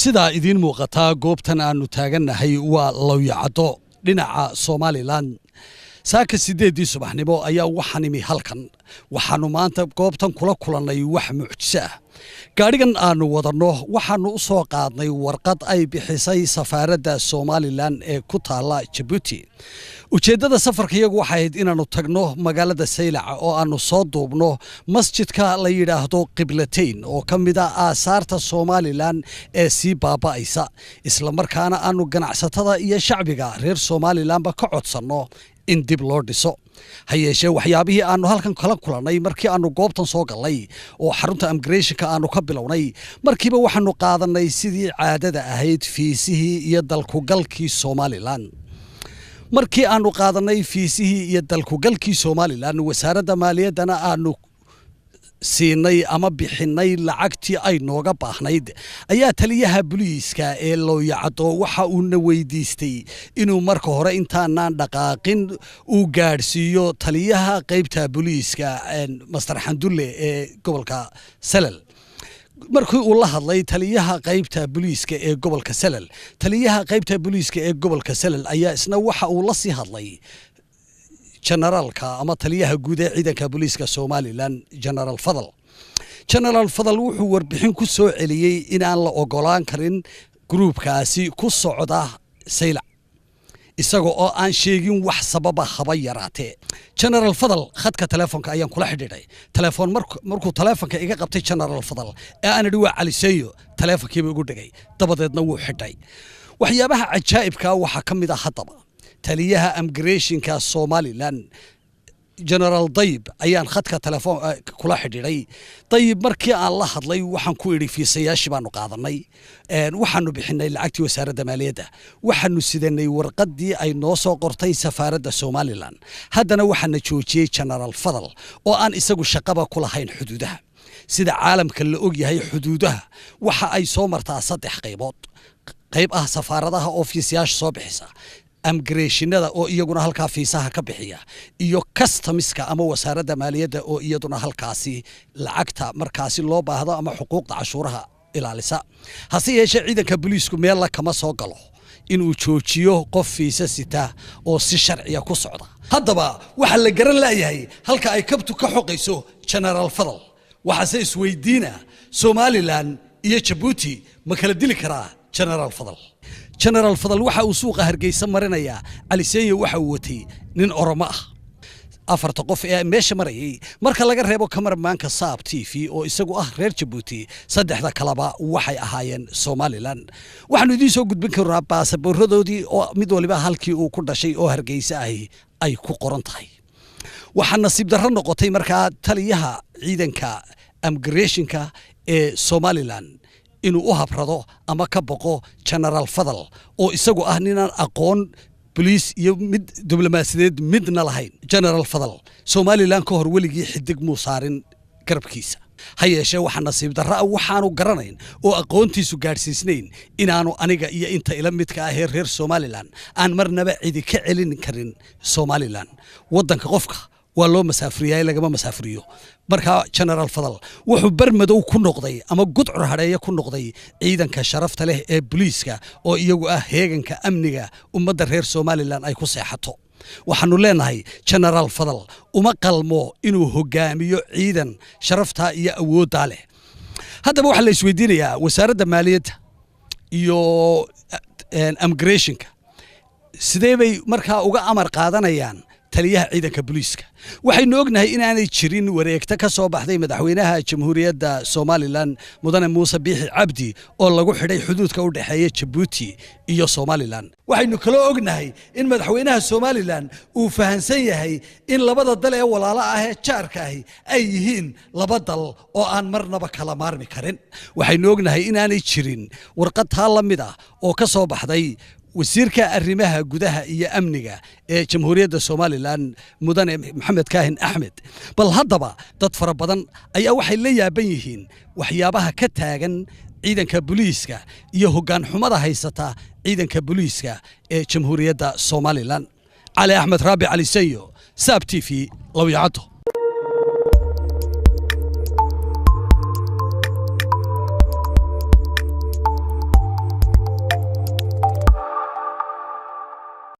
Sidaa idiin muuqataa, goobtan aanu taagannahay waa Lowyacaddo dhinaca Somalilan. Saaka 8dii subaxnimo ayaa waxaan imi halkan. Waxaannu maanta goobtan kula kulannay wax mucjiso ah. Gaadhigan aanu wadanno waxaannu u soo qaadnay warqad ay bixisay safaaradda Somalilan ee ku taalla Jabuuti. Ujeeddada safarka iyagu waxay ahayd inaannu tagno magaalada Saylac oo aannu soo duubno masjidka la yidhaahdo Qiblatayn oo ka mid a aasaarta Somalilan ee sii baaba'aysa, islamarkaana aanu ganacsatada iyo shacbiga reer Somalilanba ka codsanno in dib loo dhiso. Ha yeeshee, waxyaabihii aanu halkan kala kulannay markii aanu goobtan soo gallay oo xarunta immigrationka aanu ka bilownay, markiiba waxaanu qaadanay sidii caadada ahayd fiisihii iyo dalkugalkii Somalilan. Markii aanu qaadanay fiisihii iyo dalkugalkii Somalilan, wasaaradda maaliyaddana aanu siinay ama bixinay lacagtii ay nooga baahnayd, ayaa taliyaha buliiska ee Looyacaddo waxa uuna weydiistay inuu marka hore intaanaan dhaqaaqin uu gaadhsiiyo taliyaha qaybta buliiska, Master Xandulle ee gobolka Salal. Markii uu la hadlay taliyaha qaybta booliiska ee gobolka Salal, taliyaha qaybta booliiska ee gobolka Salal ayaa isna waxa uu la sii hadlay generaalka ama taliyaha guud ee ciidanka booliiska Somalilan, Genaraal Fadal. Genaraal Fadal wuxuu warbixin ku soo celiyey inaan la ogolaan karin gruubkaasi ku socda Saylac, isaga oo aan sheegin wax sababa haba yaraatee. Genaraal Fadal khadka telefoonka ayaan kula xidhiidhay. Telefoon markuu telefoonka iga qabtay Genaraal Fadal ee aan idhi waa Caliseeyo, telefoonkiiba igu dhigay, dabadeedna wuu xidhay. Waxyaabaha cajaa'ibkaa waxaa ka mid ah, haddaba taliyaha immigrationka Somalilan, Genaraal Dayib, ayaan khadka telefoon kula xidhiidhay. Dayib markii aan la hadlay waxaan ku idhi fiisayaashii baanu qaadanay, waxaanu bixinay lacagtii wasaaradda maaliyadda, waxaanu sidanay warqaddii ay noo soo qortay safaaradda Somalilan, haddana waxaana joojiyey Genaraal Fadal oo aan isagu shaqaba ku lahayn xuduudaha. Sida caalamka la og yahay, xuduudaha waxa ay soo martaa saddex qaybood: qayb ah safaaradaha oo fiisayaasha soo bixisa, immigrationada oo iyaguna halkaa fiisaha ka bixiya, iyo customska ama wasaaradda maaliyadda oo iyaduna halkaasi lacagta markaasi loo baahdo ama xuquuqda cashuuraha ilaalisa. Hase yeeshee, ciidanka booliisku meella kama soo galo inuu joojiyo qof fiisa sita oo si sharciya ku socda. Haddaba waxaa la garan laayahay halka ay kabtu ka xoqayso Genaraal Fadal. Waxaase isweydiina, Somalilan iyo Jabuuti ma kala dili karaa Genaraal Fadal? Genaraal Fadal waxa uu suuqa Hargeysa marinayaa Caliseenya. Waxa uu watay nin Oromo ah. Afarta qof ee meesha marayay, marka laga reebo kamarmaanka Saab TV oo isagu ah reer Jabuuti, saddexda kaleba waxay ahaayeen Somalilan. Waxaanu idiin soo gudbin karnaa baasaboorradoodii oo mid waliba halkii uu ku dhashay oo Hargeysa ahi ay ku qoran tahay. Waxaa nasiib darro noqotay markaa taliyaha ciidanka immigrationka ee Somalilan inuu u habrado ama ka boqo Genaraal Fadal oo isagu ah ninaan aqoon boliis iyo mid diblomaasiyadeed midna lahayn. Genaraal Fadal Somalilan ka hor weligii xidig muu saarin garabkiisa. Ha yeeshee, waxaa nasiib darro ah waxaanu garanayn oo aqoontiisu gaadhsiisnayn inaanu aniga iyo inta ila midka ah ee reer Somalilan aan marnaba cidi ka celin karin Somalilan. Waddanka qofka waa loo masaafuriyaa, lagama masaafuriyo. Markaa Genaraal Fadal wuxuu bar madow ku noqday ama gudcur hadheeye ku noqday ciidanka sharafta leh ee booliiska oo iyagu ah heeganka amniga ummadda reer Somalilan ay ku seexato. Waxaanu leenahay Genaraal Fadal uma qalmo inuu hogaamiyo ciidan sharaftaa iyo awooddaa leh. Haddaba waxaa la isweydiinayaa, wasaaradda maaliyadda iyo immigrationka sidee bay markaa uga amar qaadanayaan taliyaha ciidanka booliiska? Waxaynu ognahay inaanay jirin wareegto ka soo baxday madaxweynaha Jamhuuriyadda Somalilan, Mudane Muuse Biixi Cabdi, oo lagu xidhay xuduudka u dhexeeya Jabuuti iyo Somalilan. Waxaynu kaloo ognahay in madaxweynaha Somalilan uu fahansan yahay in labada dal ee walaalo ah ee jaarka ahi ay yihiin laba dal oo aan marnaba kala maarmi karin. Waxaynu ognahay inaanay jirin warqad taa la mid ah oo ka soo baxday wasiirka arrimaha gudaha iyo amniga ee Jamhuuriyadda Somalilan, Mudane Maxamed Kaahin Axmed. Bal haddaba dad fara badan ayaa waxay la yaaban yihiin waxyaabaha ka taagan ciidanka booliiska iyo hoggaan xumada haysata ciidanka booliiska ee Jamhuuriyadda Somalilan. Cali Axmed Raabi, Cali Sanyo, Saab TV, Lowyacaddo.